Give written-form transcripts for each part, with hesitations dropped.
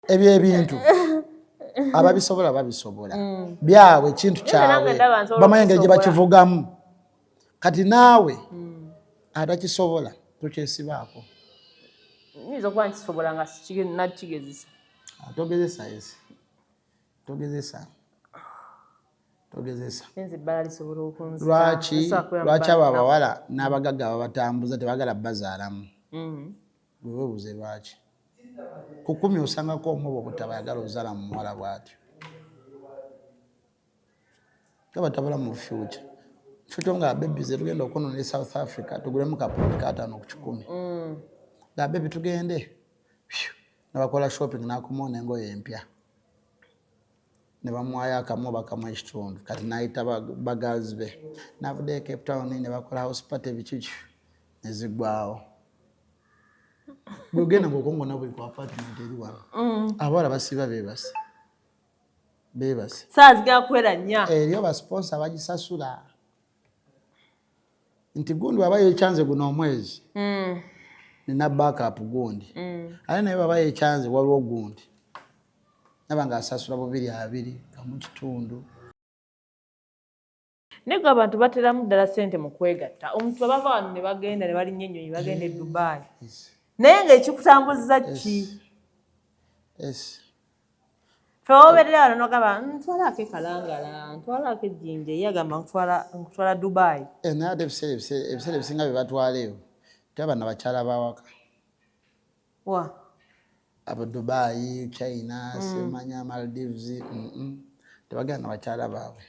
Ebyo ebintu ababisobola babisobola. Byabwe, kintu Nze nange kyabwe. ndaba nsobola Bamanyi engeri gye okusobola. bakivugamu. Kati naawe atakisobola tokyesibaako. Nyinza okuba nkisobola nga nakigezesa. Togezesa esi, togezesa, togezesa. Nze ebbala lisobola okunzita. Lwaki? Nsobola kubeera mu Lwaki abo bbala. abawala n'abagagga babatambuza tebagala bazaalamu? Gwe weebuuze lwaki. Ku 10 osangako omu oba obutaba ayagala ozaala mu muwala bw'atyo, nga batabula mu future future nga baby ze tugenda okwonona e South Africa, tugulemu kaplot ka 50. Nga baby tugende. Phew, nebakola shopping, nakomawo n'engoye empya, ne bamuwayo akamu oba kamu ekitundu. Kati nayita bagirls be navuddeyo e Cape Town, ne bakola house party, biki neziggwawo. Bwegenda ngaokongona buli ku apartment eri wano, abawala basiiba beebase, beebase. Saa zigenda kuwera 4. Eriyo basponsor bagisasula nti gundi waba yekyanze guno omwezi, nina backup gundi. Ate naye baba yekyanze, waliwo gundi naba nga asasula bubiri abiri kamu kitundu. Naye gwe, abantu bateramu ddala ssente mu kwegatta. Omuntu bwe bava wano ne bagenda ne balinnya ennyonyi, bagenda e Dubai, naye ng'ekikutambuza ki? Yes. Fe wobeerera wano nogamba ntwalaako ekalangala, ntwalaako ejjinja, ye agamba nkutwala Dubai. Eh, naye ate ebiseera ebisinga bye batwala eyo teba na bakyala bawaka. Wa? Abo Dubai, China, simanya Maldives, Tebagenda na bakyala baabwe.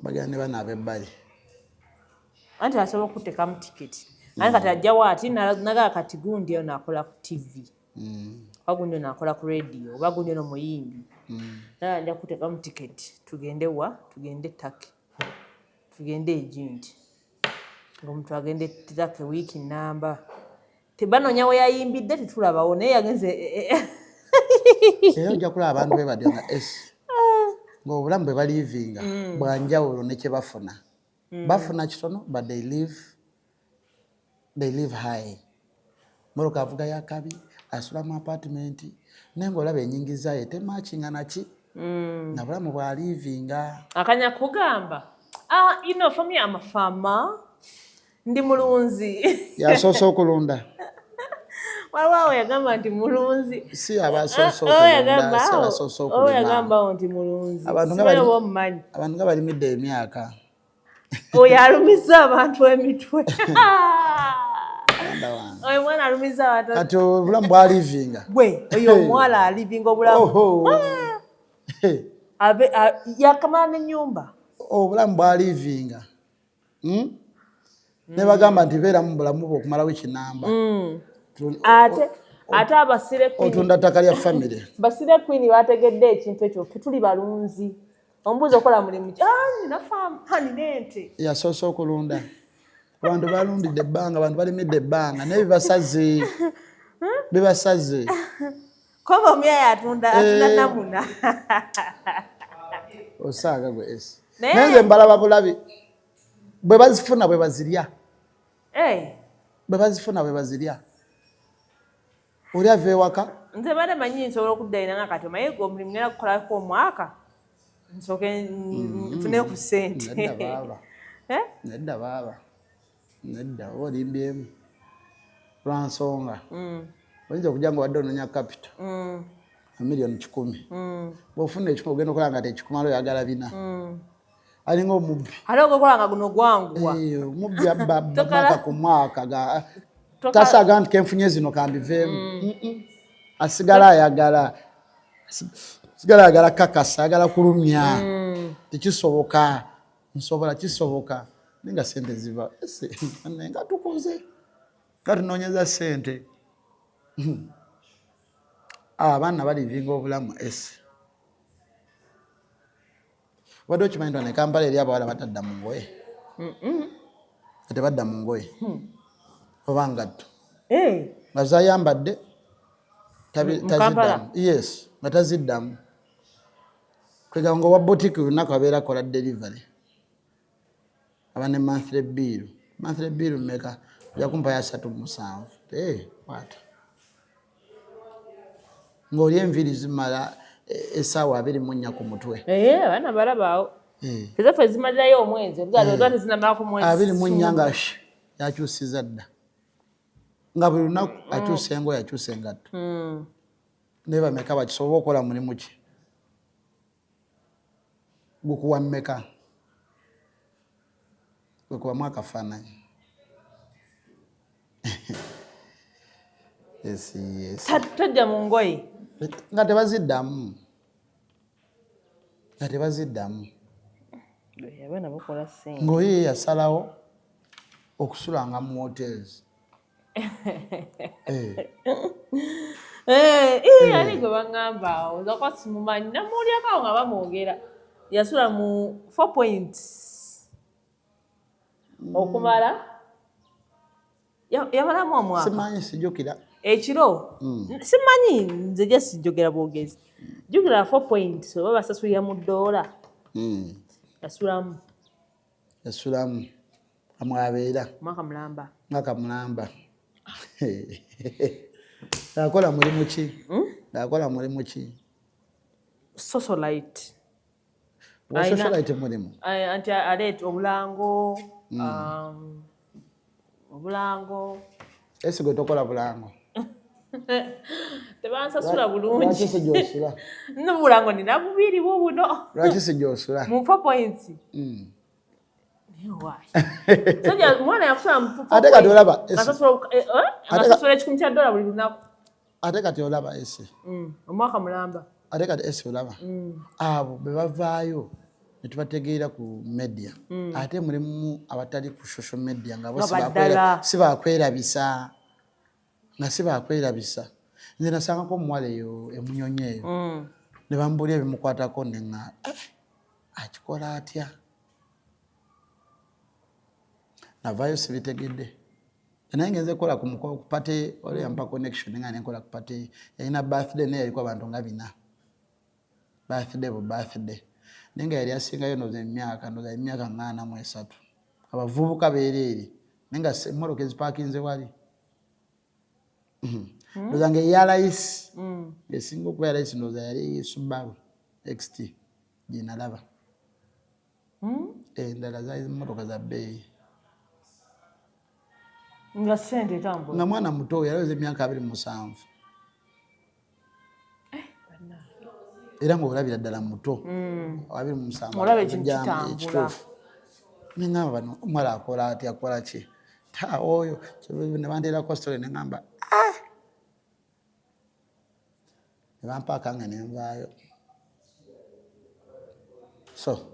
Bagenda ne bano ab'ebbali. Anti asobola okuteekamu tiketi, naye kati ajjawo ati nagala kati gundi ono akola ku TV, oba gundi ono akola ku radio, oba gundi ono muyimbi, naye nja kuteekamu tiketi tugende wa, tugende Turkey, tugende egindi, ngaomuntu agende Turkey wiiki namba, tebanoonya we yayimbidde, tetulabawo, naye yagenze. Era ojja kulaba abantu be batyo nga s ng'obulamu bwe balivinga bwanjawulo ne kye bafuna. Bafuna kitono, but they live high. Mmotoka avuga yakabi, asula mu apartment, naye ng'olaba enyingiza ye temakinga naki na bulamu bwalivinga. Akanya kugamba, ah, for me, I'm a farmer, ndi mulunzi. Yasoose okulunda. Waliwo awo yagamba nti mulunzi. Si abasoose Oh, okulunda, yagamba si awo- abasoose oh, okulima. Yagambawo nti mulunzi. Abantu nga Simanyi oba omumanyi. Abantu nga balimidde emyaka. Oyo alumiza abantu emitwe. Muganda wange. Oyo mwana alumiza abantu. Kati obulamu bwalivinga. Gwe, oyo omuwala alivinga obulamu. Oho. Yakamala n'ennyumba. Obulamu bwalivinga, Ne bagamba nti beera mu bulamu bwe okumala wiiki namba. Ate abasire queen. Otunda ttaka lya famire. Basire queen bategedde ekintu ekyo. Ffe tuli balunzi. Omubuuza okola mulimu ki? Ah, nina faamu, nina ente. Yasoose okulunda. Abantu balundidde ebbanga, abantu balimidde ebbanga, naye bibasaze, bibasaze. Koba omuyaya atunda Eh. namuna. Osaaga gwe esi. Naye- Naye nze mbalaba bulabi, bwe bazifuna bwe bazirya. Eh, Bwe bazifuna bwe bazirya. Oli ava ewaka. Nze bade manyi nsobola okuddayo nga kati omaye gwe omulimu ngenda kukolako omwaka, nsooke nfune ku ssente. Nedda baaba. Eh? Nedda baaba, nedda, oba olimbyemu lwa nsonga oyinza okujja nga wadde ononya capital 100,000,000. Bw'ofuna 100 ogenda okola nga tekikumala, oyagala 400. Alinga omubbi. Ate ogokola nga guno gwanguwa. Eh, omubbi abba abba mwaka ku mwaka tasaaga nti kenfunye zino kambiveemu. Asigala ayagala, asigala ayagala kakasa, ayagala kulumya. Tekisoboka, nsobola, kisoboka, naye nga sente ziva ese, naye nga tukoze nga tunoonyeza sente. Abaana balivinga obulamu ese. Obadde okimanyi nti wano e Kampala eri abawala batadda mu ngoye, tebadda mu ngoye oba ngatto? Eh, Nga zayambadde Mu Kampala? taziddamu. Yes, nga taziddamu. Kwegamba nga owa boutique lunaku abeera akola delivery, aba ne monthly bill. Monthly bill mmeka? Ojja kumpayo 37. Eh, kwata. Ng'oli enviiri zimala essaawa 24 ku mutwe. Eh, abaana balabaawo. Tezaffe zimalirayo omwezi, oba tezinamalako mwezi. 24 nga yakyusiza dda, nga buli lunaku akyusa engoye, akyusa engatto. Naye bameka bakisobola okukola? Mulimu ki gukuwa mmeka? Gwekubamu akafaananyi. Yes, yes. Tojja mu ngoye. Nga tebaziddamu, nga tebaziddamu. Abaana bakola ssente. Ng'oyo ye yasalawo okusulanga mu hotels. Eh. Eh, ani gwe baŋŋamba awo? Nza kuba simumanyi, namuwulyako awo nga bamwogera, yasula mu Four Points okumala yamalamu omwaka. Simanyi, sijjukira. Ekiro simanyi, nze ja sijjogera bwogezi, jjukira Four Points oba basasulira mu ddoola. Yasulamu. Yasulamu amwabeera. Mwaka mulamba. Mwaka mulamba. Akola mulimu ki? Akola mulimu ki? Socialite. Socialite mulimu? Anti aleeta obulango, obulango. Esi gwe tokola bulango? Tebansasula bulungi. Lwaki sigyosula? Nobulango nina bubiri bubuno. Lwaki sigyosula? Mu Four Points. Mwana yafuna mu Ate kati olaba ngasasula $100 buli lunaku. Ate kati olaba esi. Omwaka mulamba. Ate kati esi olaba abo be bavaayo ne tubategeera ku media, ate mulimu abatali ku social media nga bo si bakwerabisa, nga si bakwerabisa. Nze nasangako omuwala eyo emunyonyi eyo, ne bambuulira ebimukwatako, neŋa akikola atya, navaayo sibitegedde. Naye ngenze kukola ku party, waliwo yampa connection nga nenkola ku party, yalina birthday, naye yaliko abantu nga 400, birthday bu birthday, naye nga yali asingayo ndoza emyaka, ndoza emyaka nga 43, abavubuka beereere, naye nga emmotoka ezipaakinze wali, ndoza nga eya layisi, esinga okuba ya layisi, ndoza yali Subaru XT gyenalaba, endala zali mmotoka za bbeeyi. Nga sente etambula. Nga mwana muto, yaloweza emyaka 27, era ngaolabira ddala muto, 27. Olaba ekintu kitambula. Ekituufu neŋamba bano omuwala akola atya, akola ki? Ta oyo ne banteerako story, neŋamba ne bampa akange nenvaayo. So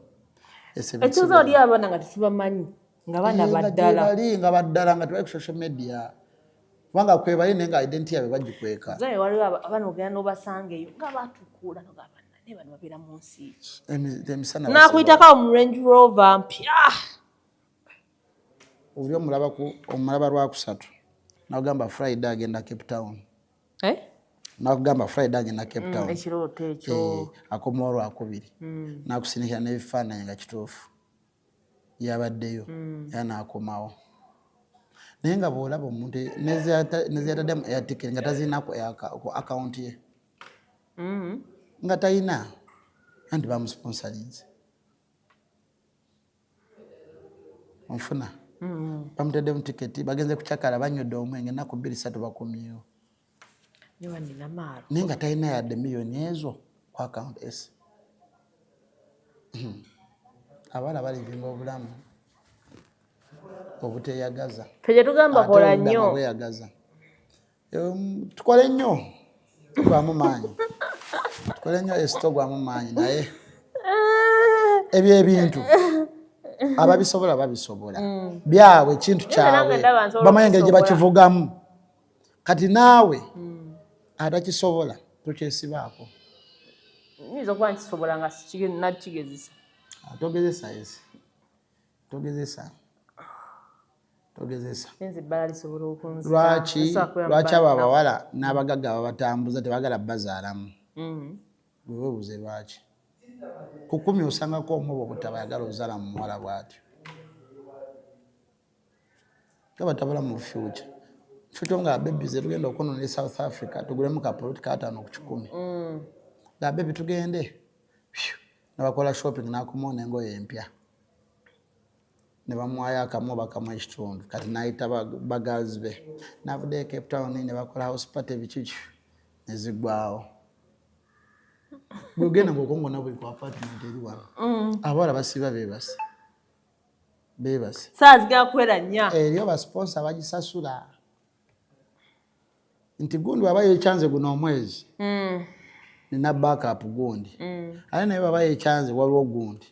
Ekyoza oli abaana nga tetubamanyi, nga baana baddala. Bali nga baddala nga tebali ku social media, kubanga kwebali naye nga identity yaabwe bagikweka. Zaye waliwo abaana ogenda n'obasanga eyo nga batukula, nogamba naye bano babeera mu nsi ki? Emisana. Nakuyitako mu Range Rover mpya. Oli omulaba ku omulaba Lwakusatu, nakugamba Friday agenda Cape Town. Eh? Nakugamba Friday agenda Cape Town. Ekirooto ekyo. Eh, akomawo Lwakubiri, nakusindikira n'ebifaananyi nga kituufu yabaddeyo, era nakomawo, naye nga bw'olaba omuntu neziyataddemu air ticket nga tazirina ku akawunti ye, nga talina, anti bamusponsorinze, onfuna? Bamutaddemu tiketi, bagenze kucakala, banywedde omwenge ennaku 2 3, bakomyewo. Niba nina maalo. Naye nga talina yadde miliyoni ezo ku akawunti s. Abaana balivinga obulamu obuteyagaza. Ffe gye tugamba Ate kola oludda nga nnyo. bweyagaza. Tukole nnyo, tugwamu maanyi, tukole nnyo, esi togwamu maanyi, naye ebyo ebintu ababisobola babisobola, byabwe, kintu Naye kyabwe, nange ndaba nsobola bamanyi engeri gye okusobola. bakivugamu. Kati naawe atakisobola tokyesibaako. Nyinza okuba nkisobola nga nakigezesa. Togezesa esi, togezesa, togezesa. Nze ebbala lisobola okunzita. Lwaki? Nsobola kubeera mu Lwaki abo bbala. abawala n'abagagga babatambuza tebagala bazaalamu? Gwe weebuuze lwaki. Ku 10 osangako omu obwo obutaba ayagala ozaala mu muwala bw'atyo, nga batabula mu future. Future nga baby ze tugenda okunona e South Africa tugulemu ka plot ka 50. Nga baby tugende. Nabakola shopping nakumona engoye empya. Ne bamuwayo akamu oba kamu ekitundu kati n'ayita bagirls be n'avuddeyo e Cape Town ne bakola house party biki ne ziggwawo. Bw'ogenda ng'okongona buli ku apartment eri wano abawala basiiba beebase beebase Saa zigenda kuwera 4. Eriyo basponsor bagisasula nti gundi bw'aba yeekyanze guno omwezi nina backup gundi, ate naye bw'aba yeekyanze waliwo gundi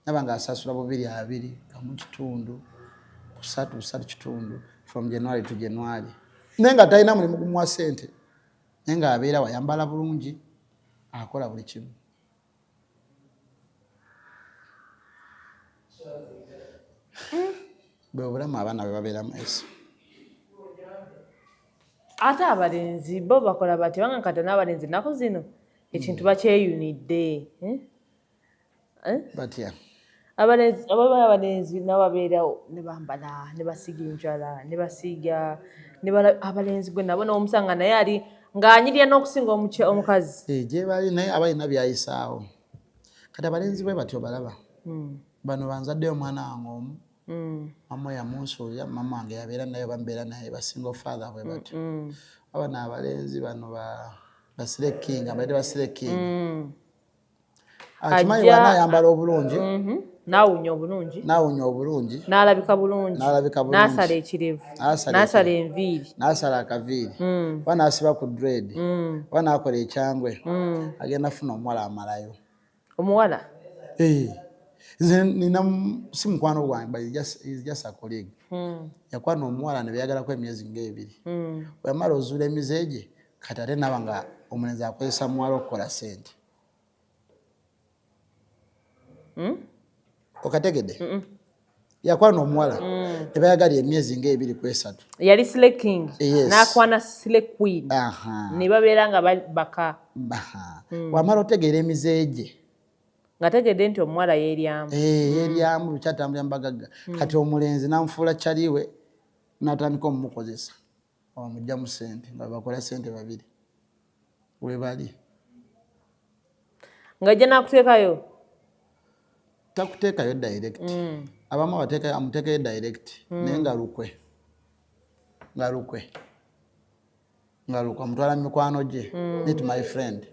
naba ng'asasula 2.2 kamu kitundu kusatu busatu kitundu from January to January, naye nga talina mulimu gumuwa ssente, naye ng'abeera wayambala bulungi akola buli kimu. Bwe obulamu abaana bwe babeeramu esi. Ate abalenzi bo bakola batya? Banga kati n'abalenzi ennaku zino ekintu bakyeyunidde. Batya? Abalenzi ababa abalenzi nabo babeerawo ne bambala ne basiiga enjala ne basiiga ne abalenzi gwe nabo n'omusanga naye ali ng'anyirira n'okusinga omukazi. Gye bali naye aba alina by'ayisaawo. Kati abalenzi bwe batyo balaba. Bano banzaddeyo omwana wange omu. Mama yamunsuulira, mama wange yabeera naye oba mbeera naye ba single father bwe batyo. Bano abalenzi bano ba slay king, abaite ba slay king. Akimanyi bw'ana ayambala obulungi. N'awunya obulungi. N'awunya obulungi. N'alabika bulungi. N'alabika bulungi. N'asala ekirevu. N'asala enviiri. N'asala akaviiri. Oba n'asiba ku dread. Oba n'akola ekyangwe. Agenda afuna omuwala amalayo. Omuwala? Nze nina si mukwano gwange but he's just a colleague. Yakwana omuwala ne beeyagalako emyezi ng'ebiri. Bwe yamala ozuula emize gye kati ate n'aba nga omulenzi akozesa muwala okukola ssente. Okategedde? Yakwana omuwala ne bayagala emyezi ng'ebiri ku esatu. Yali slay king. Yes. N'akwana slay queen. Ne babeera nga baka. Bw'amala otegeera emize gye. Ng'ategedde nti omuwala yeeryamu. Yeeryamu bikyatambulira mu bagagga. Kati omulenzi n'amufuula kyaliwe n'atandika omumukozesa. Omuggyamu ssente nga bakola ssente babiri. We bali. Ng'ajja n'akuteekayo? Takuteekayo direct. Abamu amuteekayo direct naye nga lukwe. Nga lukwe. Nga lukwe amutwala mu mikwano gye. Meet my friend.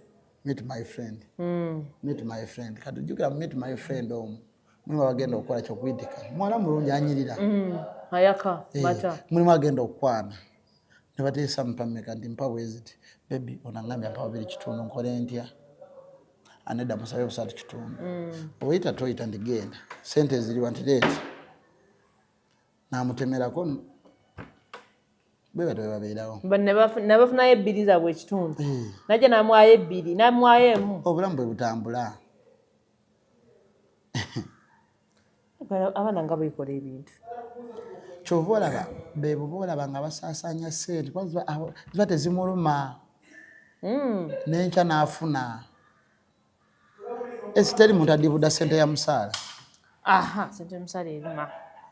Meet my friend. Meet my friend. Kati ojjukira meet my friend omwo. Mulimu abagenda okukola kyokuyitika. Muwala mulungi anyirira. Ayaka mata. Mulimu agenda okukwana. Ne bateesa mpa mmeka nti mpa bwe ziti. Baby onangambye mpa 2.5 nkole ntya? Anedda musabe 3.5. Oyita toyita nti genda. Ssente ziriwa nti leeta. N'amutemerako bwe batyo bwe babeerawo. Ne bafunayo 2 zaabwe ekitundu. Najja n'amuwaayo 2, n'amuwaayo 1. Obulamu bwe butambula. Abaana nga beekola ebintu. Ky'ova olaba be buba olaba nga basaasaanya ssente kuba ziba tezimuluma. N'enkya n'afuna. Esi teri muntu adibudda ssente ya musaala. Aha, ssente ya musaala eruma.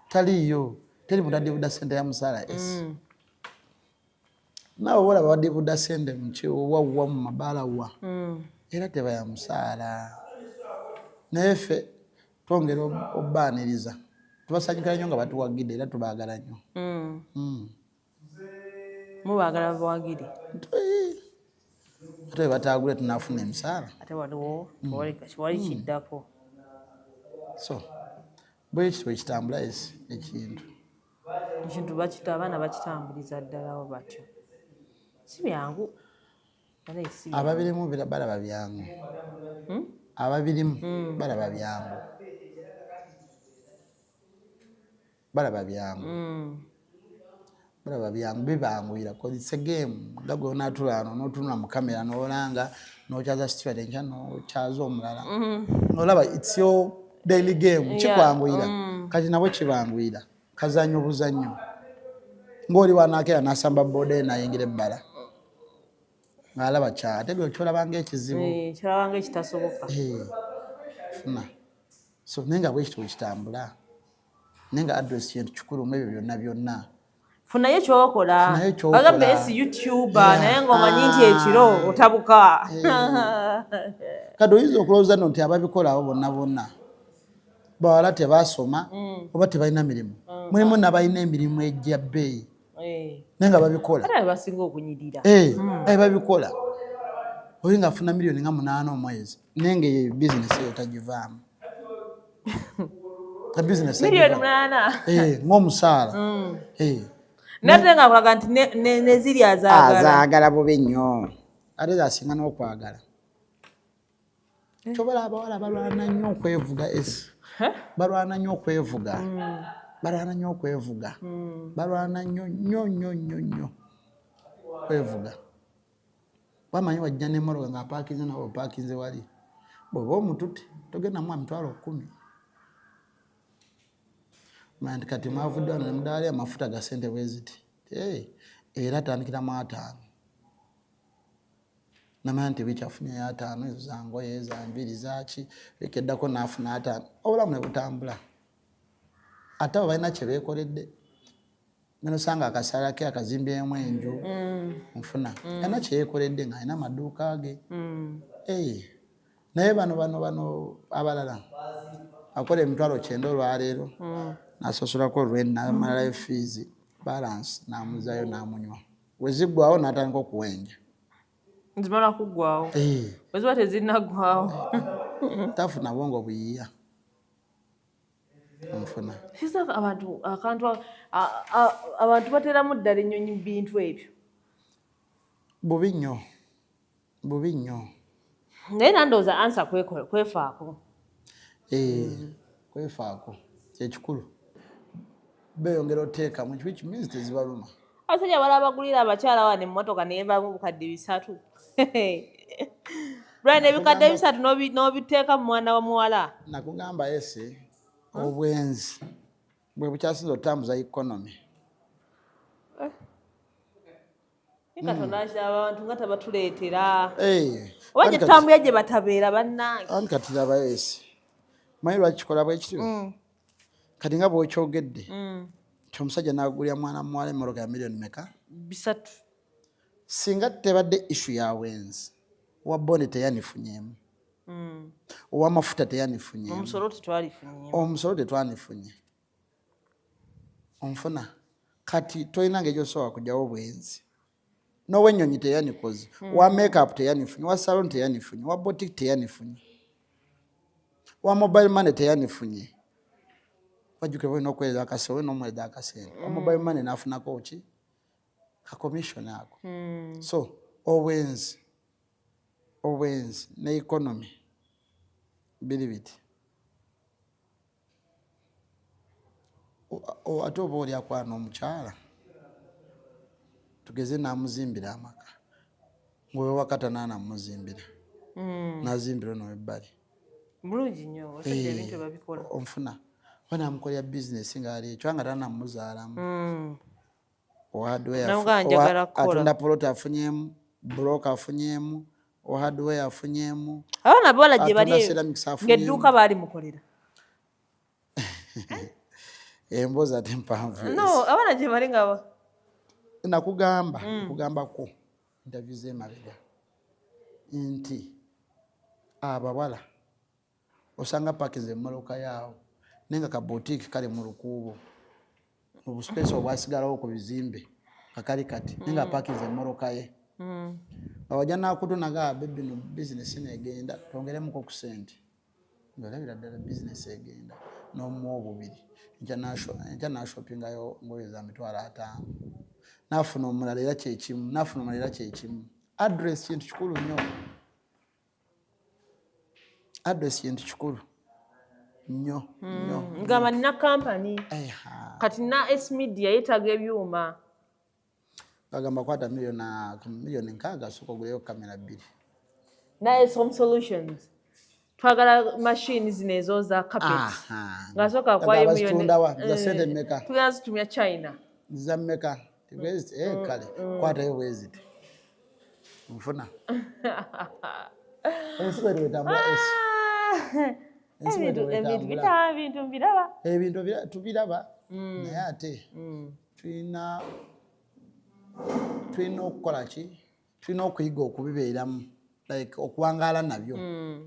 Taliiyo. Teri muntu adibudda ssente ya musaala esi. Naawe olaba badibudda ssente wa mu mabaala wa. Era teba ya musaala. Naye ffe twongera obbaaniriza. Tubasanyukira nnyo nga batuwagidde era tubaagala nnyo. Mubaagala babawagire? Ate bwe bataagule tunaafuna emisaala. Ate waliwo wali kiddako. So bwe kityo bwe kitambula ekintu. Ekintu abaana bakitambuliza ddala batyo. Si byangu. Ababirimu balaba byangu. Ababirimu balaba byangu. Balaba byangu. Balaba byangu bibanguyira because it's a game. Nga gwe onaatula wano n'otunula mu kamera n'olanga n'okyaza Stuart enkya n'okyaza omulala. Olaba it's your daily game kikwanguyira. Kati nabo kibanguyira. Kazannyo buzannyo. Ng'oli wanaakera n'asamba booda ye n'ayingira ebbala. Ng'alaba kya ate gwe kyolaba ng'ekizibu. Kyolaba ng'ekitasoboka. Funa. So naye nga bwe kityo bwe kitambula. Naye nga address kintu kikulu mu ebyo byonna byonna. Funayo kyokola. Funayo ky'okola. Bagambe esi YouTuber naye ng'omanyi nti ekiro otabuka. Kati oyinza okulowooza nno nti ababikola abo bonna bonna bawala tebasoma oba tebalina mirimu. Mulimu n'abalina emirimu egya bbeeyi naye nga babikola. Ate basinga okunyirira. Babikola. Oli ng'afuna miliyoni nga 8 omwezi naye nga eyo bizinesi eyo tagivaamu. Bizinesi Miliyoni tagivaamu. 8. Ng'omusaala. Naye ate nga akulaga nti neziri azaagala. Azaagala bubi nnyo, ate zasinga n'okwagala. Kyobala abawala balwana nnyo okwevuga esi, balwana nnyo okwevuga, balwana nnyo okwevuga, balwana nnyo nnyo nnyo nnyo nnyo kwevuga. Bamanyi wajja n'emmotoka ng'apaakinze, nawe opaakinze wali, bw'oba omutute togenda muwa 100,000. Manya nti kati mwavudde wano nemudaali amafuta ga ssente bwe ziti. Era atandikira mu 50, namanya nti wiiki afunyeyo 50, ezo za ngoye, za nviiri, zaki. Wiiki eddako n'afuna 50, obulamu ne butambula. Ate abo balina kye beekoledde, nosanga akasala ke akazimbyemu enju, nfuna alina kyeyekoledde ng'alina amaduuka ge. Naye bano abalala akola 90,000 olwaleero, nasasulako rent, namalalayo fees, balance namuzayo namunywa, weziggwawo natandika okuwenja. Zimala kuggwawo. Bwe ziba tezinnaggwawo. Tafuna bwongo buyiya, nfuna. Kisa abantu akantu abantu bateramu ddala ennyonyi mu bintu ebyo. Bubi nnyo, bubi nnyo. Naye nandowooza ansa kwefaako. Kwefaako kyekikulu, beeyongera oteekamu, which means tezibaluma. Abasajja bala bagulira abakyala wano emmotoka naye bamu 3,000. Brian, 3,000 n'obiteeka mu mwana wa muwala. Nakugamba ese obwenzi bwe bukyasinza otambuza economy. Naye Katonda abantu nga tabatuleetera. Oba Anti gye tutambulira gye batabeera bannange. Anti kati laba esi, manyi lwaki kikola bwe kityo? Kati nga bw'okyogedde nti omusajja n'agulira mwana muwala emmotoka ya miliyoni meka? 3. Singa tebadde issue ya bwenzi, owa bond teyanifunyeemu, ow'amafuta teyanifunyeemu. Omusolo tetwalifunye. Omusolo tetwanifunye, onfuna? Kati tolina ngeri gyosobola kugyawo obwenzi. N'owennyonyi teyanikoze, wa makeup teyanifunye, wa salon teyanifunye, wa boutique teyanifunye, wa mobile money teyanifunye. Wajjukira olina okuweereza akasente, olina omuweereza akasente wa mobile money n'afunako ki ka commission ako. So obwenzi ne economy biri biti. Ate oba oli akwana omukyala, tugeze n'amuzimbira amaka, ngaowewaka tanaanamuzimbira, nazimbira ono webbali. Bulungi nnyo, abasajja ebintu babikola. Onfuna? Oba namukolera bizinesi ngaali ekyo nga tanamuzaalamu. Namugaa njagala kukola. Atunda poloti afunyemu, broker afunyemu, hardware afunyemu. Abaana abawala gye bali Atunda ceramics afunyemu. Ng'edduuka baali mukolera. Emboozi ate mpanvu. No, abaana gye bali nga Nakugamba, nakugambako interview z'emabega nti abawala osanga pakinze emmotoka yaawo, naye nga kabotiiki kali mu lukuubo, obuspace obwasigalawo ku bizimbe nga kali kati, naye nga pakinze emmotoka ye, nga wajja nakutu nagaa, "Baby, no bizinesi negenda, twongeremuko ku sente," ngaolabira ddala bizinesi egenda, n'omuwa obubiri, enkya nashopingayo ngoye za 50,000, naafuna omulala era kyekimu, naafuna omulala era kyekimu. Address kintu kikulu nnyo, address kintu kikulu nnyo nnyo. Ngamba nina kampani. Eha. Kati na S Media yeetaaga ebyuma. Agamba kwata 60 million, sooka oguleyo kamera 2. Na S Home Solutions twagala mashini zino ezooza carpet. Ng'asooka akwayo miliyoni. Bazitundawa? Za sente mmeka? Tugenda zitumya China. Za mmeka? Bweziti, kale kwatayo bweziti, nfuna ensi bweti bwetambula esi. Ensi bweti Ebintu bwetambula. Bitaba, ebintu mbiraba. Ebintu tubiraba, naye ate Tulina okukola ki? Tulina okuyiga okubibeeramu, like okuwangaala nabyo.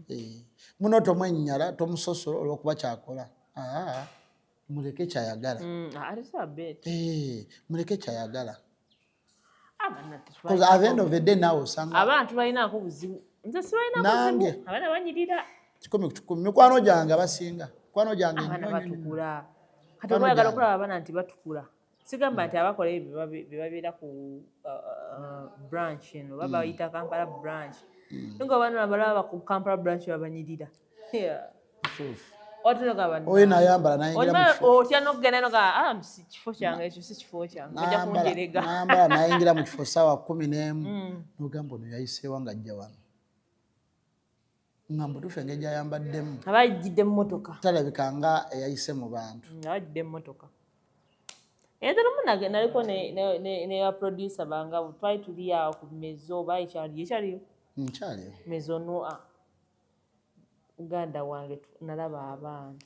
Eh, muno tomwennyala, tomusosola olwokuba kyakola. Aa, muleke kyayagala. Ate sabet. Eh, muleke kyayagala. Abaana 'Cause at the end of the day naawe osanga Abantu balinaako buzibu, nze sibalinaako Nange. buzibu, abaana banyirira. 100 ku 100, mikwano gyange abasinga, mikwano gyange Abaana nnyo, nnyo, nnyo. batukula kati. Mikwano Oba oyagala gyange. okulaba abaana nti batukula, sigamba nti abakola ebyo bye babeera ku branch eno oba bayita Kampala branch, naye nga abaana balaba ku Kampala branch babanyirira. Yeah. Kituufu. Otunoga. Oyo nayambala nayingira mu kifo. Otya n'okugenda noga, ah, si kifo kyange ekyo, si kifo kyange, ojja kunjerega. Nayambala nayingira mu kifo saawa 11, nogamba ono yayiseewa nga ajja wano, nga mbutuufu engeri gyayambaddemu. Aba ajjidde mu mmotoka. Talabika nga eyayise mu bantu. Aba ajjidde mu mmotoka. Era lumu naliko ne ba producer banga twali tuli awo ku Mezo, oba ekyali ekyaliyo. Nkyaliyo. Mezo Noa, uganda wange, nalaba abaana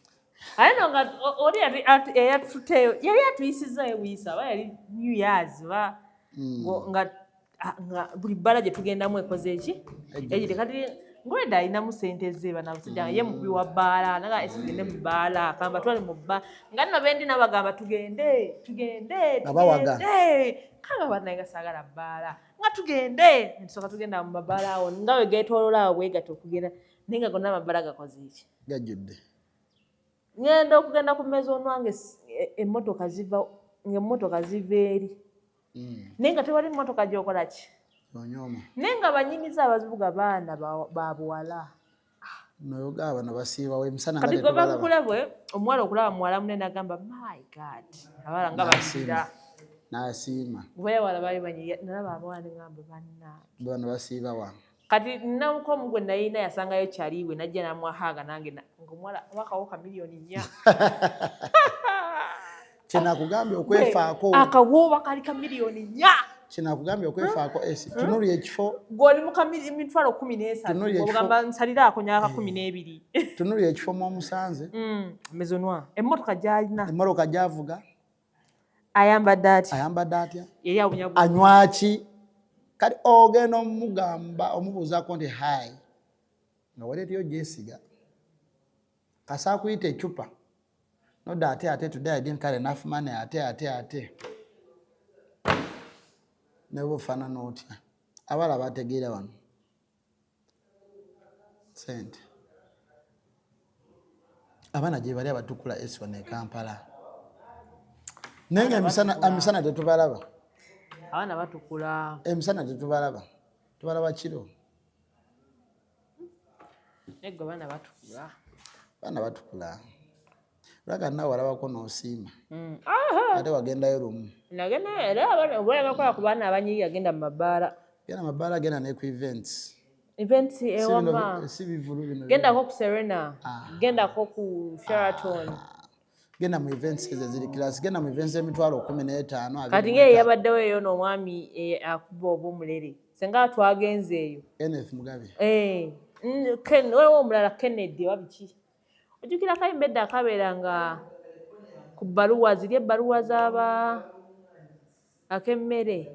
aye no nga oli eyatuteyo yali atuyisizaayo buyisa, oba yali New Years oba nga buli bbala gye tugendamu ekoze eki egire. Kati ngweda alinamu sente ze, banabusajja nga ye mukubi wa bbaala, naga esi tugende mu bbaala, kamba twali mu bbaala, nga nno bendi nabagamba tugende, tugende. Nga bawaga. Tugende kanga banaye nga saagala bbaala, nga tugende ntusooka tugenda mu mabaala awo nga we geetooloola awo bwe gatyo okugenda, naye nga gonna amabaala gakoze eki? Gajjudde. Ngenda okugenda ku mmeeza onwange, emmotoka ziva, ng'emmotoka ziva eri, naye nga tewali mmotoka gy'okola ki. Onyooma. Naye nga banyiniza abazibuga baana ba buwala. Noyoga bano basiibawo emisana nga Kati gwe tetubalaba. Bakulabwe omuwala okulaba muwala munene nagamba, "My God, abawala nga N'asiima. banyirira." N'asiima. Kuba abawala baali banyirira, nalaba abawala neŋamba bannange. Bano basiibawa? Kati namuka omu gwe nayina yasangayo kyaliwe, najja namuwahaaga nange ngaomuwala wakawo ka 4 million. Kyenakugambye okwefaako. Akawoowa kali ka 4 million. Kyenakugambye okwefaako esi tunulya ekifo. Gw'oli mu 13,000. Tunulya ekifo. Ogamba nsaliraako nyaka 12. Tunulya ekifo mwomusanze. Mezonwa emmotoka gy'alina. Emmotoka gyavuga. Ayambadde atya? Ayambadde atya? Yali awunya. Anywaki? Kati ogenda omugamba, omubuuzaako nti hi, nga waleeteyo gyesiga kasa akuyita ecupa nodda ate ate today I didn't carry enough money, ate ate ate neba ofaanana otya, abala bategeera wano sente. Abaana gye bali abatukula esi wano e Kampala, naye nga emisana tetubalaba. Abaana batukula. Emisana tetubalaba, tubalaba kiro. Naye gwe abaana batukula. Abaana batukula lwaka, nawe walabako n'osiima. Aha. Ate wagendayo lumu. Nagenda era abaana oba bakola ku baana abanyirira, genda mu mabaala. Genda mabaala, genda ne ku events. Events Si ewama. Si bivulu bino. Gendako ku Serena. Ah. Gendako ku Sheraton. Genda mu events ezo eziri class, genda mu events 150,000, Kati 25. ngaeyo yabaddewo eyo n'omwami akuba oba omulere, senga twagenze eyo. Kenneth Mugabe. Eh, waliwo omulala Kennedy oba biki, ojjukira akayimba edda akabeera nga ku bbaluwa ziri, ebbaluwa z'aba ak'emmere?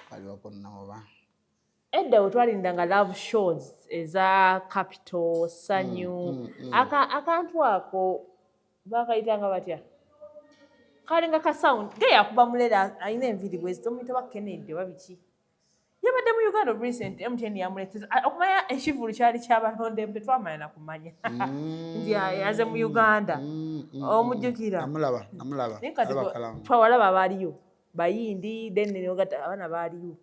Kaliwako naoba. Edda we twalindanga love shows eza Capital, Sanyu. Akantu ako bakayitanga batya? Kalinga ka sound ge yakuba mulere, alina enviiri bwezi, tomuyita ba Kennedy oba biki? Yabadde mu Uganda recent, MTN yamuleeteza. Okumanya ekivulu kyali kyabalondemu, tetwamanya nakumanya nti yaze mu Uganda. Omujjukira? Namulaba, namulaba. Naye kati Alaba kalamu. Twawalaba baaliyo bayindi, then nogata abaana baaliyo.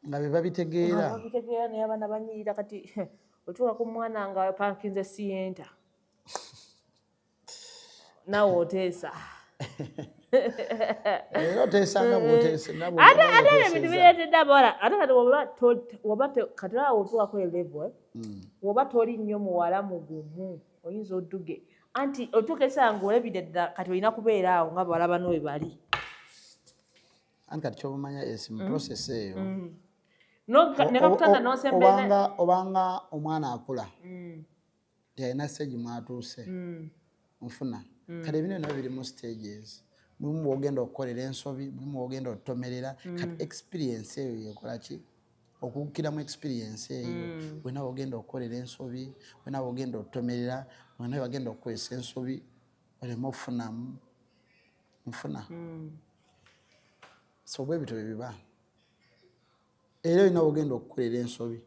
Nga be babitegeera. Babitegeera, naye abaana banyirira. Kati otuuka ku mwana nga pankinze Sienta, naawe oteesa. Era oteesanga bw'oteese nga Ate bw'oteeseza. Ate ebintu bireetedde abawala. Ate kati kati awo otuukako elevel, eh? Woba toli nnyo muwala mugumu, oyinza odduge anti otuuka esaa ng'olabidde ddala kati olina kubeera awo nga bawala bano we bali. Anti kati kyobumanya esi mu process eyo Ne kakutanda n'osembeza. Obanga omwana akula nti alina stage mwatuuse, nfuna kati ebintu byonna biri mu stages. Mulimu wogenda okukolera ensobi, mulimu wogenda otutomerera. Kati experience eyo yekola ki? Okugukiramu experience eyo. Wena wogenda okukolera ensobi, wena wogenda otutomerera, wena wagenda okukozesa ensobi, oleme okufunamu nfuna. So bwe bityo bwe biba. Era olina wogenda okukolera ensobi.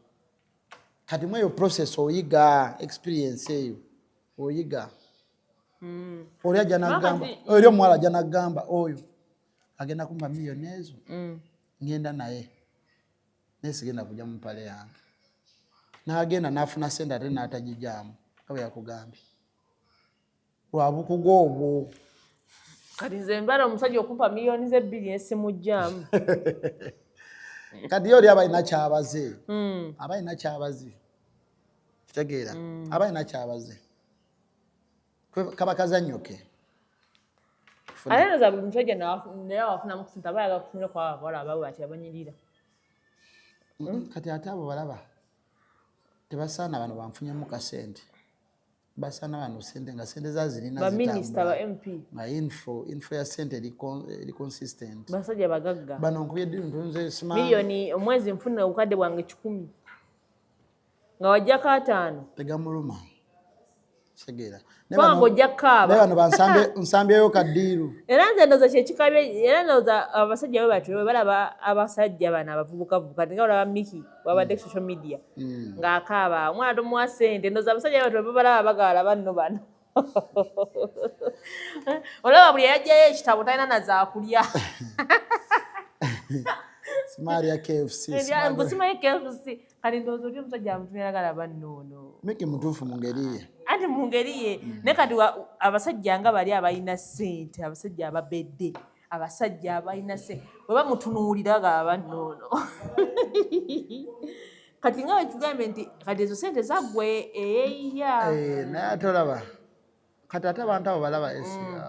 Kati mu eyo process oyiga experience eyo, oyiga. Oli ajja n'agamba, oli omuwala ajja n'agamba, oyo agenda kumpa miliyoni ezo, ngenda naye, naye sigenda kujja mu mpale yange. N'agenda n'afuna sente ate n'atagijaamu nga bwe yakugambye. Lwa bukugu obwo. Kati nze mbala omusajja okumpa miliyoni ze 2 nesimujjaamu. Kati ye oli aba alina kyabaze. Aba alina kyabaze. Kitegeera? Aba alina kyabaze. Kaba kazannyo ke. Ate noza buli musajja naye awafunamu kusente aba ayagala kufunira kwa abawala abawe ati abanyirira. Kati ate abo balaba tebasaana bano banfunyemu kasente, basaana bano sente nga sente za zirina baminisita, ba MP, nga info ya sente eri consistent. Basajja bagagga. Bano nkubye deal ntunze simanyi miliyoni omwezi, nfuna obukadde bwange 100 nga wajjako 50. Tegamuluma, kitegeera? Kubanga ojja kukaaba. Naye bano nsambyeyo ka deal. Era nze ndowooza kyekikabye, era ndowooza abasajja bwe batyo bwe balaba abasajja bano abavubukavubuka, nga olaba Miki wabadde ku social media ng'akaaba omwana tomuwa ssente. Ndowooza abasajja bwe batyo babalaba bagaala banno bano. Olaba buli eyajjayo ekitabo talina na zaakulya. Simaali ya KFC. Mbu simanyi KFC. Kati ndowooza oli omusajja amutumira galaba nnoono. Miki mutuufu mu ngeri ye. Anti mu ngeri ye, naye kati abasajja nga bali abalina ssente, abasajja ababedde, abasajja abalina ssente bwe bamutunuulira gaba nnoono. Kati nga wetugambye nti kati ezo ssente zaggwe eyeeyiya. Eh, naye ate olaba kati ate abantu abo balaba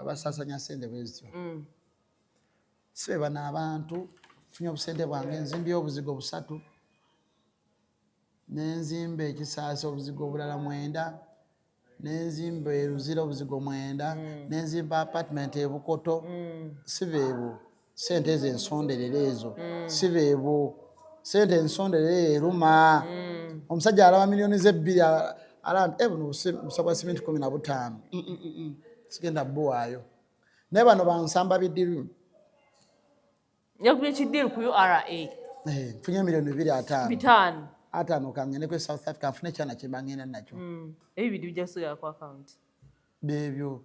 basaasanya sente bwe zityo, si be bano abantu funye obusente bwange, nzimbye obuzigo busatu, nenzimba ekisaasi obuzigo obulala mwenda, nenzimba eruzira obuzigo mwenda, nenzimba apartment ebukoto. Si beebo sente ezo ensonderera ezo, si beebo sente ensonderera eruma. Omusajja alaba miliyoni zebbiri alaba nti, "Eh, buno busa bwa simenti 15, sigenda buwaayo." Naye bano bansamba bi deal. Yakubye ki deal ku URA. Eh, nfunye miliyoni 250. 5. 50 kangendeko e South Africa nfune ekyana kyemba ngenda nakyo. Ebibiri bijja kusigala ku akawunti. Beebyo,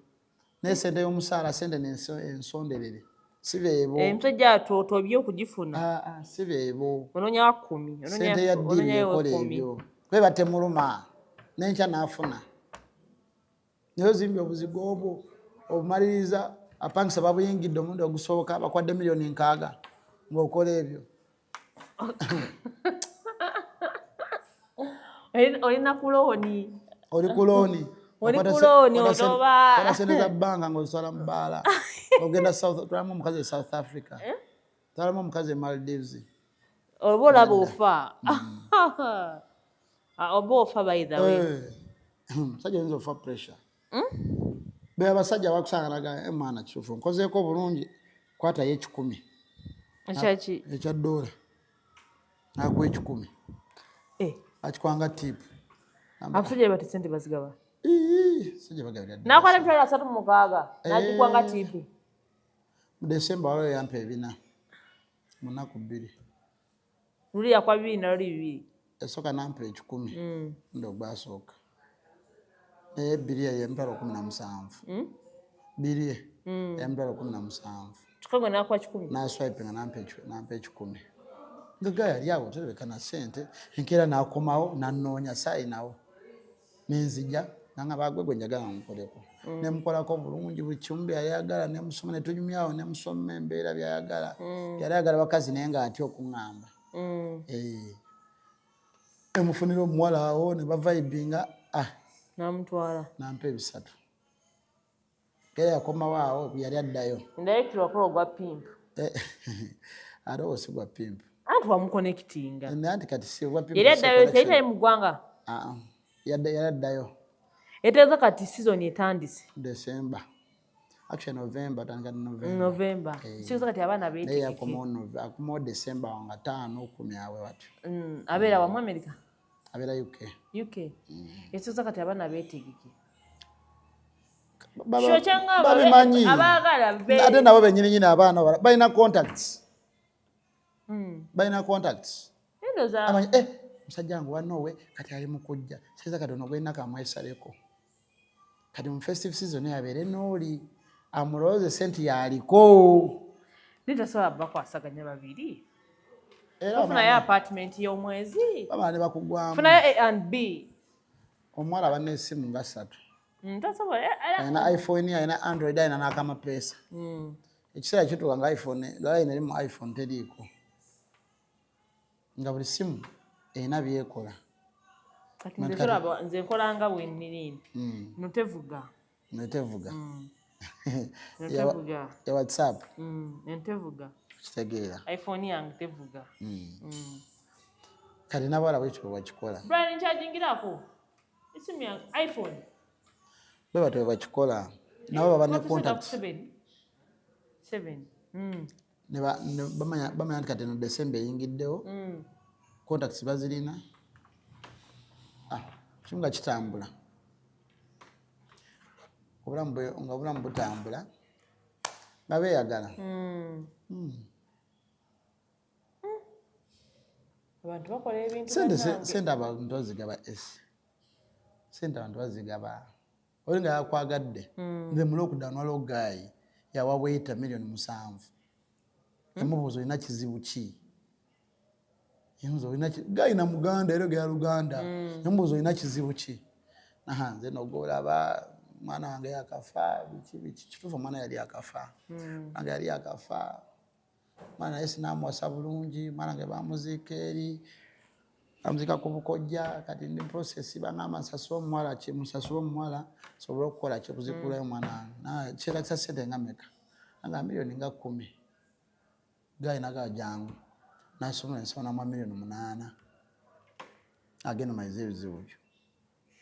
naye sente y'omusaala sente ensonderere si beebo. Emisajja atotobye okugifuna. Ah, ah, si beebo. Onoonya 10. Sente ya deal ekola ebyo kweba temuluma nenkya n'afuna. Naye ozimbye obuzigo obwo obumaliriza, apangisa babuyingidde omulundi ogusooka, bakwadde miliyoni 60 ng'okola ebyo. Olina ku loan. Oli ku loan. Oli ku loan, otoba. Sente za banka ng'ozitwala mu bbaala, ogenda South, twalamu omukazi e South Africa, Eh? twalamu omukazi e Maldives. Oba olaba ofa. Ah, oba ofa by the way. Eh, musajja oyinza ofa pressure. Be abasajja bakusanga naga, "Eh, mwana kituufu nkozeeko bulungi, kwatayo 1,000." Ekyaki? Ekya ddoola, nakuwa 1,000. Eh, akikwanga tip. Abasajja bati sente bazigaba. Sajja bagabira ddala. Nakwata 360,000 nagikwanga tip. Mu Desemba waliwo yampa 400 mu nnaku 2. Luli yakwa 200 naluli 200. Esooka nampa 1,000 ndi ogwasooka, naye ebbiri eyo 170,000. Biri 17,000. Kyokka gwe nakuwa 1,000. Naswipinga nampa 1,000 nga yali awo terebeka na sente. Enkeera nakomawo nanoonya saayinawo, nenzija nanga bagwe gwe njagala nkoleko. Nemukolako bulungi buli kimu byayagala, nemusoma netunyumyawo, nemusoma embeera byayagala. Yali ayagala bakazi naye nga atya okuŋŋamba. Eh. Nemufunira omuwala awo ne bavibinga, ah. Namutwala. Nampa 300 era yakomawo awo yali addayo. Indirectly wakola ogwa pimp. Eh, ate owo si gwa pimp. Anti wamuconnectinga. Naye anti kati si ogwa pimp. Yali Si addayo. connection. Teyali tali mu ggwanga. Ah, ah. Yali addayo. Eteeka kati season etandise. December. Actually November, tandika November. November. Kitegeeza kati abaana Naye beetegeke. Yakomawo December nga 5, 10 awe watyo. Abeera wamu America? Abeera UK. UK. Ekitegeeza kati abaana beetegeke. Baba- Kyo kyangamba babimanyi. abaagala Ate nabo benyininyini abaana balina contacts. Balina contacts. Ndowooza Amanyi, musajja wange wanowe kati ali mu kujja, saiza kati ono gwena kamwesaleko, kati mu festive season abeere nooli amulowooze sente yaliko. Naye tasobola bakwasaganya babiri. Era Ofunayo apartment y'omwezi. bamala ne bakugwamu. Funayo A and B. Omuwala aba n'essimu nga ssatu. Tasobola era Alina iPhone, alina Android, alina n'akamapeesa. Ekiseera kituuka nga iPhone line eri mu iPhone teriiko, nga buli simu erina byekola. Kati nze tolaba, nze nkola nga bwe nniri. No tevuga. Netevuga. No tevuga. Ya WhatsApp. Entevuga. Kitegeera. iPhone yange tevuga. Kati n'abawala bwekityo bwe bakikola. Brian, nkyajingirako. Esimu yange iPhone. Bwe batyo bwe bakikola, nabo baba ne contacts. Seven. Seven. Ne bamanya nti kati eno December eyingiddewo, contacts bazirina. Ah, kimu nga kitambula, nga obulamu butambula nga beeyagala. Abantu bakola ebintu Sente bannange. Sente abantu bazigaba, sente abantu bazigaba. Oli nga yakwagadde. Nze mu lockdown waliwo guy yawa waiter 7 million. Yamubuuza, "Olina kizibu ki?" Yamubuuza, "Olina guy na Muganda era gaya Luganda. Yamubuuza, "Olina kizibu ki?" "Aha, nze nogolaba mwana wange yakafa, biki biki." Kituufu, omwana yali akafa, wange yali akafa, mwana naye sinamuwasa bulungi, mwana wange bamuziika eri, bamuziika ku bukojja. Kati ndi process, bagamba nsasule omuwala ki, musasule omuwala sobole okukola ki, okuzikulayo omwana wange. Kyetagisa sente nga meka? Anga 10 million. Guy nagaa, "Jangu." Nasomera ensawo, namwa 8 million, agenda maliza ebizibu byo.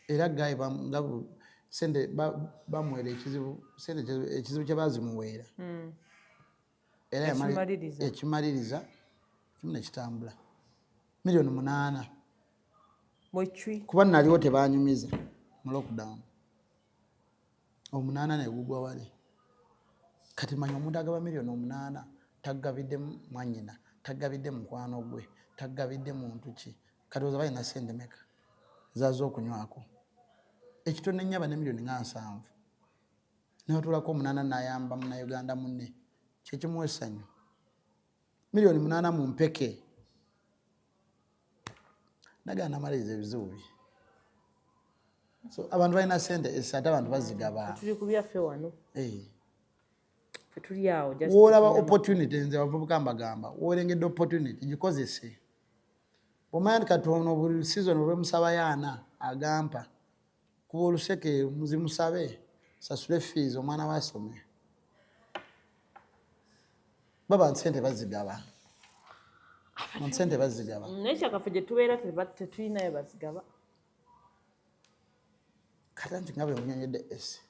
Era guy nga sente bamuweera ekizibu, sente ekizibu kye bazimuweera. Era Yakimaliriza. Yakimaliriza kimu nekitambula, 8 million. Mwecwi. Kuba naliwo tebanyumiza mu lockdown, omunaana negugwa wali. Kati manya omuntu agaba 8 million tagabidde mwanyina, tagabidde mukwano gwe, tagabidde muntu ki. Kati oza balina sente meka zaza okunywako ekitone nnyaba ne 70 million nebatulako omunaana, nayamba Munauganda munne, kyekimuwa essanyu. 8 million mu mpeke, nagana namaliriza ebizibu bye. So abantu balina sente ate abantu bazigaba. Tuli ku byaffe wano. Eh. Ffe tuli awo just Woolaba opportunity, nze abavubuka mbagamba, woolengedde opportunity gikozese. Bwomanya nti katono buli season olwemusabayo ana agampa kuba oluseke muzimusabe, sasule fees omwana we asome. Baba nti sente bazigaba, nti sente bazigaba. Naye kyakaffe gye tubeera tetulinayo bazigaba. Kati nti nga bwe munyonyedde esi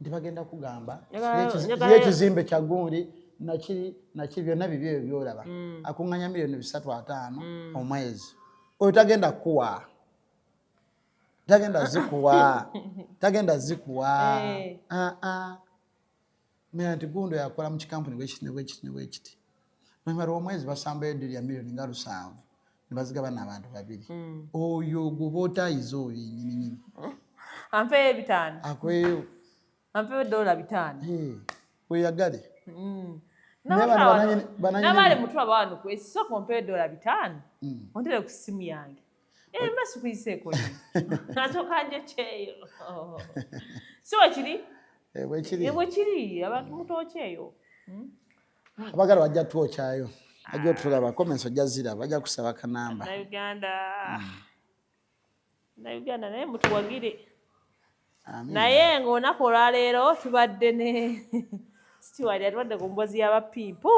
nti bagenda kugamba kiri ekizimbe kya gundi nakiri nakiri, byonna bibi ebyo byolaba. Akuŋŋanya 350 million omwezi, oyo tagenda kuwa, tagenda zikuwa, tagenda zikuwa. Eh. Ah, ah. Manya nti gundi oyo akola mu kikampuni bwekiti ne bwekiti ne bwekiti, nomala omwezi basambayo eddiri ya 70 million ne bazigaba n'abantu babiri. Oyo gwoba otayiza oyo yenyininyini. Ampeeyo 5. Akweyo. Ampeeyo $5. Eh, weyagale. Naye N'abatula bano n'abaali mutulaba wano ku esooka ompeeyo $5, ontere ku ssimu yange. Eh, mba sikuyiseeko nnyo, nasooka nje kyeyo, si wekiri? Eh, bwekiri. Eh, bwekiri, abantu mutookyeyo. Abagala bajja twokyayo, ajja otulaba comments, ojja ziraba, bajja kusaba kanamba. Na Uganda, na Uganda, naye mutuwagire. Amiina. Naye ng'olunaku olwaleero tubadde ne Stewart, atubadde ku mboozi y'abapimpu.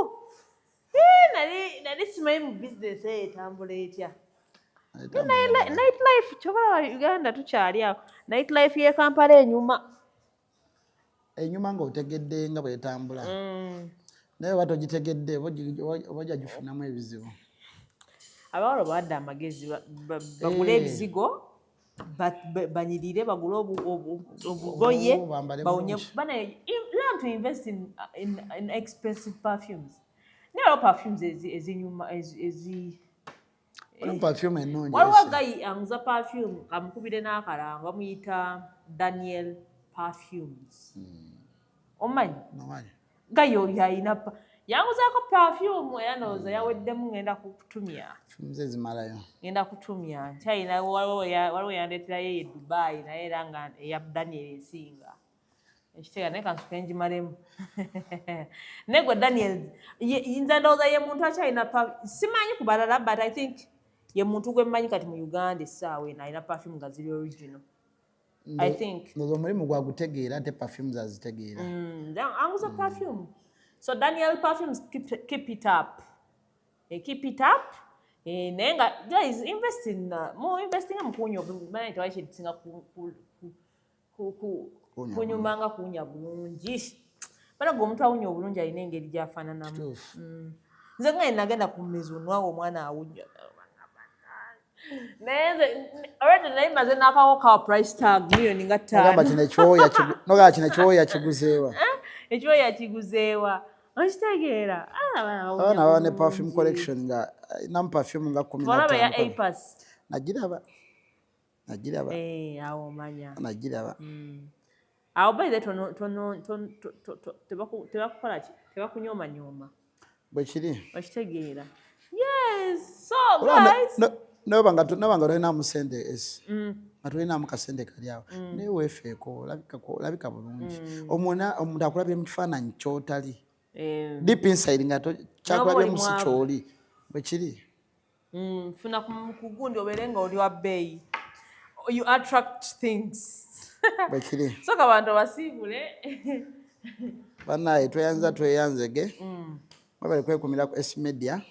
Eh, nali simanyi mu bizinesi eyo etambula etya. Night life, kyobalaba Uganda tukyali awo, night life y'e Kampala enyuma. Enyuma ng'otegedde nga bwetambula, naye oba togitegedde, oba ojja gifunamu ebizibu. Abawala bawadde amagezi bagule ebizigo, banyirire, bagule obugoye, Oh, bambale bawunye. Bulungi. Bana, learn to invest in expensive perfumes. Naye waliwo perfumes ezinyuma ezi Waliwo perfume ennungi. Waliwo Esi. Guy anguza perfume, kamukubire n'akalango, bamuyita Daniel Perfumes. Omanyi? Nomanyi. Guy oyo ayina yanguzaako perfume, era ndowooza yaweddemu, ngenda kutumya. Perfume ze zimalayo. Ngenda kutumya, nkyalina. Waliwo yandeeterayo e Dubai, naye era nga eya Daniel ensinga ekitegeera, naye kansuke ngimalemu. Naye gwe Daniel nze ndowooza ye muntu akyalina, simanyi ku balala, but I think ye muntu gwe mmanyi kati mu Uganda essaawa eno alina perfume nga ziri original, I think. Ndowooza omulimu gwagutegeera, ate perfumes azitegeera. Anguza perfume. So Daniel Perfumes, keep it up. Keep it up. Naye nga guys, invest in mu investinga mu kuwunya obulungi. Manyi tewali kyekisinga Kuwunya. Kunyuma nga kuwunya bulungi. Bana gwe omuntu awunya obulungi alina engeri gy'afaananamu. Kituufu. Nze nga nagenda ku mizuno awo, omwana awunya, naye nze already naye maze n'akawo ka price tag miliyoni nga Nogamba 5. Kino ekyoya nogamba kino ekyoya kiguzeewa? Ekyoya kiguzeewa? Okitegeera? Ah, abaana bawunya Abaana baba ne bulungi. Perfume collection nga namu perfume nga kumi na Olaba ya ttaano. Apas. Nagiraba, nagiraba. Eh, awo omanya. Nagiraba. Awo by the tono tebakukola ki, tebakunyomanyooma. Bwe kiri. Okitegeera? Yes, so Olaba guys, noba nga tolinamu sente esi, nga tolinamu kasente kali awo, naye weefeeko, olabika bulungi. Omuntu akulabye mu kifaananyi kyotali, deep inside nga kyakulabye si Mwavu. Kyoli bwe kiri. Funa ku gundi obeere nga oli wa bbeeyi, you attract things. Bwe kiri. So kabantu basiibule. Bannaye, tweyanza, tweyanzege. Webale kwekumira ku S Media.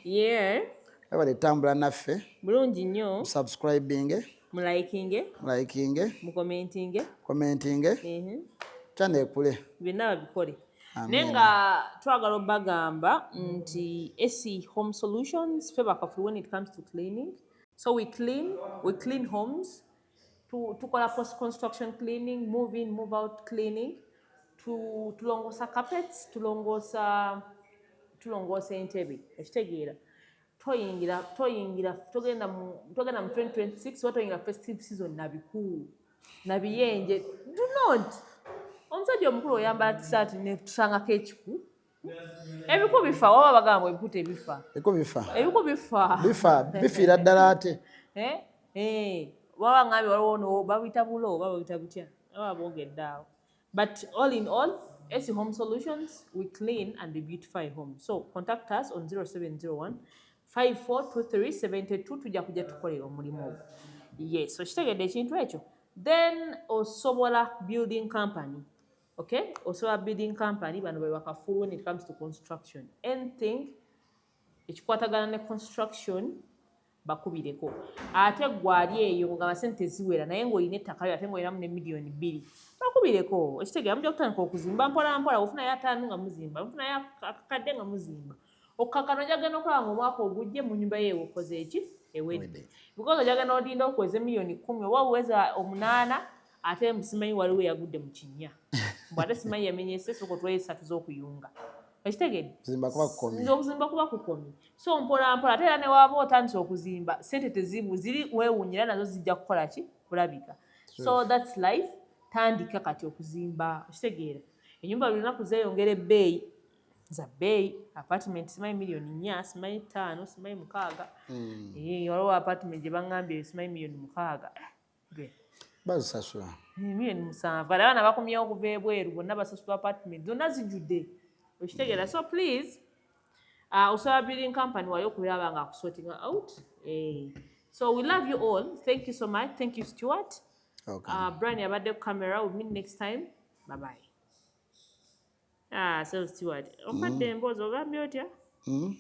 Webale tambula naffe. Bulungi nnyo. Subscribing. Mulikinge. Mulikinge. Mucommentinge. Commentinge. Channel ekule. Byonna babikole. Amen. Naye nga twagala obagamba nti AC Home Solutions fe bakafulu when it comes to cleaning. So we clean homes. Tukola post construction cleaning, move in, move out cleaning. Tulongoosa carpets, tulongoosa entebe. Ekitegeera, toyingira togenda mu 2026 oba toyingira festive season nabiku nabiyenje. Do not. Omusajja omukulu oyambala tisaati netusangako ekiku. Ebiku bifa, waba bagamba ebiku tebifa. Ebiku bifa. Ebiku bifa. Bifa, bifiira ddala ate. Eh? Eh, waba ngambye waliwo no babuyita bulo oba babuyita butya, baba boogedde awo. But all in all, AC Home Solutions, we clean and we beautify home. So contact us on 0701 542372, tujja kujja tukolera omulimu ogwo. Yes, okitegedde ekintu ekyo. Then Osobola Building Company. Okay, Osobola Building Company, bano be bakafulu when it comes to construction. Anything ekikwatagana ne construction, bakubireko. Ate gwali eyo nga sente ziwera, naye ng'olina ettaka lyo, ate ng'olinamu ne 2 miliyoni, bakubireko. Ekitegeera, mujja kutandika okuzimba mpola mpola, ofunayo 50 nga muzimba, ofunayo akakadde nga muzimba, okkakkana ojja genda okulaba nga omwaka ogujje mu nyumba yeewe okoze eki, ewedde, because ojja genda olinda okuweza 10 miliyoni oba oweza 8, ate simanyi waliwo eyagudde mu kinnya, mbw ate simanyi yamenyese, sooka otwayo esatu z'okuyunga. Ekitegedde? Kuzimba kuba kukomye. Nze okuzimba kuba kukomye. So mpola mpola, ate era ne waba otandise okuzimba, sente tezibu ziri weewuunyira, nazo zijja kukola ki, kulabika. So that's life. Tandika kati okuzimba. Okitegeera, ennyumba buli lunaku zeeyongera ebbeeyi, za bbeeyi. Apartment simanyi 4 miliyoni, simanyi 5, simanyi 6. Eh, waliwo apartment gye baŋŋambye simanyi 6 miliyoni. Gwe. Bazisasula. 7 miliyoni. Kati abaana bakomyewo okuva ebweru, bonna basasula apartment, zonna zijjudde. Okitegeera? So please, Osobola Building Company wali okulaba nga akusorting out. Eh. So we love you all. Thank you so much. Thank you, Stuart. Okay. Brian yabadde ku camera. We'll meet next time. Bye bye. Ah, so Stuart, ompadde emboozi, ogambye otya? Mm?